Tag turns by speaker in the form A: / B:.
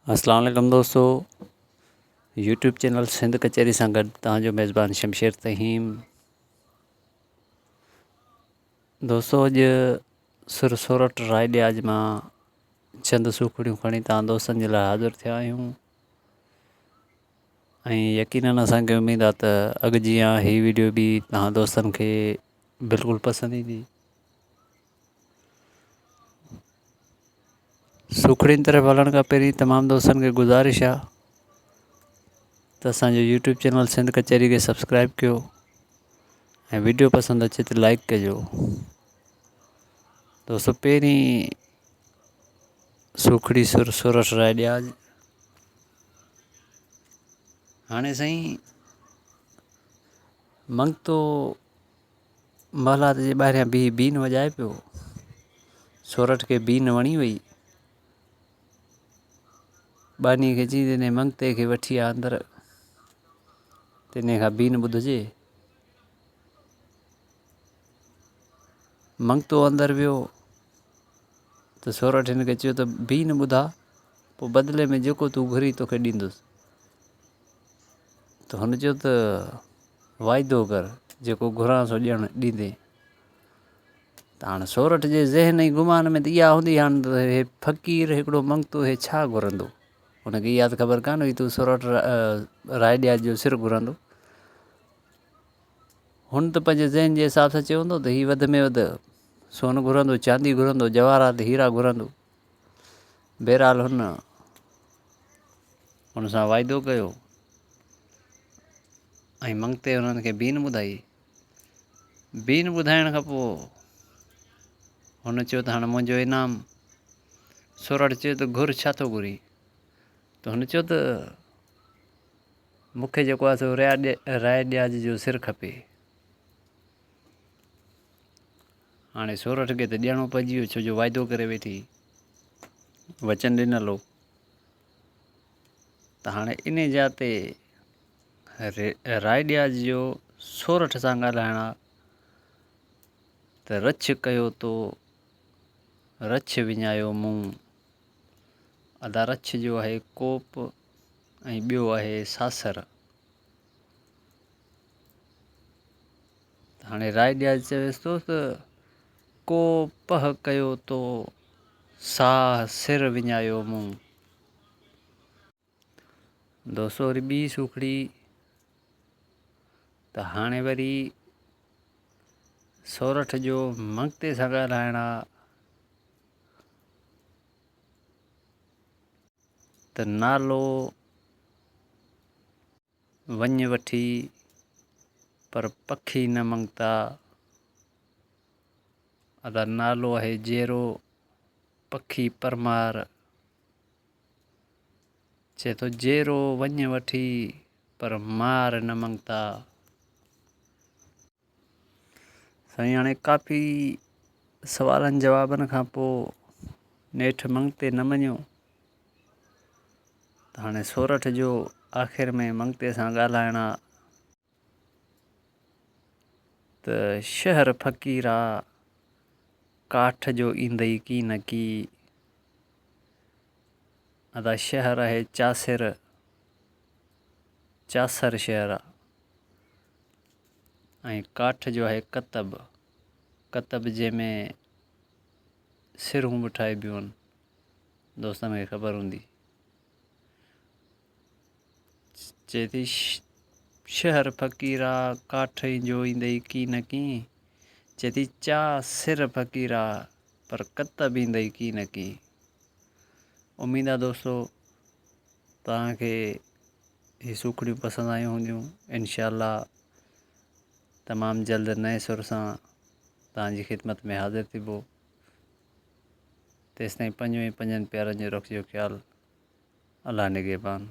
A: اسلام عليڪم دوستو يوٽيوب چينل سنڌ ڪچهري سان گڏ توهان جو ميزبان شمشير تهيم دوستو اڄ سر سورٺ راء ڏياج مان چند سوکڙيون کڻي توهان دوستن جي لاء حاضر ٿيا آهيون ۽ يقينن اسانکي اميد آهي ته اڳ جيان هي ويڊيو به توهان دوستن کي بلڪل پسند ايندي سوکڙين طرف هلڻ کان پهرين تمام دوستن کي گذارش آ ته اسان جو يوٽيوب چينل سنڌ ڪچهري کي سبسڪرائب ڪيو ۽ ويڊيو پسند اچي ته لائڪ ڪجو دوستو پهرين سوکڙي سر سورٺ راء ڏياج هاڻي سائين منگتو محلات جي ٻاهريان بيهي بين وڄائي پيو. سورٺ کي بين وڻي وئي. ٻانهي کي چيائين ته انهي منگتي کي وٺي آ اندر ته انهي کان بين ٻڌجي. منگتو اندر ويو ته سورٺ هن کي چيو ته بين ٻڌا پوء بدلي ۾ جيڪو تون گهرين توکي ڏيندس. ته هن چيو ته واعدو ڪر، جيڪو گهران سو ڏيڻ ڏيندين. ته هاڻ سورٺ جي ذهن ۽ گمان ۾ ته اها هوندي هاڻ ته هي فقير هڪڙو منگتو هي ڇا گهرندو؟ هن کي اها ته خبر ڪانه هئي ته سورٺ راء ڏياچ جو سر گهرندو. هن ته پنهنجي ذهن جي حساب سان چيو هوندو ته هي وڌ ۾ وڌ سون گهرندو، چاندي گهرندو، جواهرات هيرا گهرندو. بهرحال هن هن سان واعدو ڪيو ۽ منگتي هنن کي بين ٻڌائي. بين ٻڌائڻ کان پوء هن چيو ته هاڻي منهنجو انعام. سورٺ چيو ته گهر ڇا ٿو گهرين؟ ته هن چيو ته مون کي جيڪو آهي سو راء ڏياج جو سر کپي. هاڻي سورٺ کي ته ڏيڻو پئجي ويو ڇو جو واعدو ڪري ويٺي وچن ڏنل هو. ته هاڻي انهي جاء تي راء ڏياج جو سورٺ سان ڳالهائڻ آ ته رڇ ڪيو تو رڇ وڃايو مون. ادا رڇ جو آهي ڪوپ ۽ ٻيو آهي ساسر. ته هاڻي راء ڏياج چويس ٿو ته ڪو پهه ڪيو تو ساهه سر وڃايو مون. دوستو وري ٻي سوکڙي ته هاڻي وري سورٺ جو منگتي سان ڳالهائڻ آ ته نالو وڃ وٺي پر پکي نه منگتا. ادا نالو آهي جيرو پکي پرمار. چئي ٿو جيرو وڃ وٺي پر مار نه منگتا. سائين هاڻي ڪافي سوالن جوابن کان پوء نيٺ منگتي نه مڃيو ته هاڻي سورٺ جو آخر ۾ منگتي سان ڳالهائڻ آ ته شهر فقيرا ڪاٺ جو ايندئي ڪي نه ڪي. ادا شهر آهي چاسر، چاسر شهر آ ۽ ڪاٺ جو آهي ڪتب، ڪتب جنهن ۾ سرون به ٺاهبيون آهن دوستن کي خبر هوندي. چئي ٿي شهر فقيرا ڪاٺ جو ايندئي ڪي نه ڪي، چئي ٿي چا سر فقيرا پر ڪتب ايندئي ڪي نه ڪي. اميد آ دوستو توهان کي هي سوکڙيون پسند آيون هونديون انشاء الله تمام جلد نئين سر سان توهان جي خدمت ۾ حاضر ٿيبو تيستائين پنهنجو ۽ پنهنجن پيارن جو رکجو خيال الله نگهبان.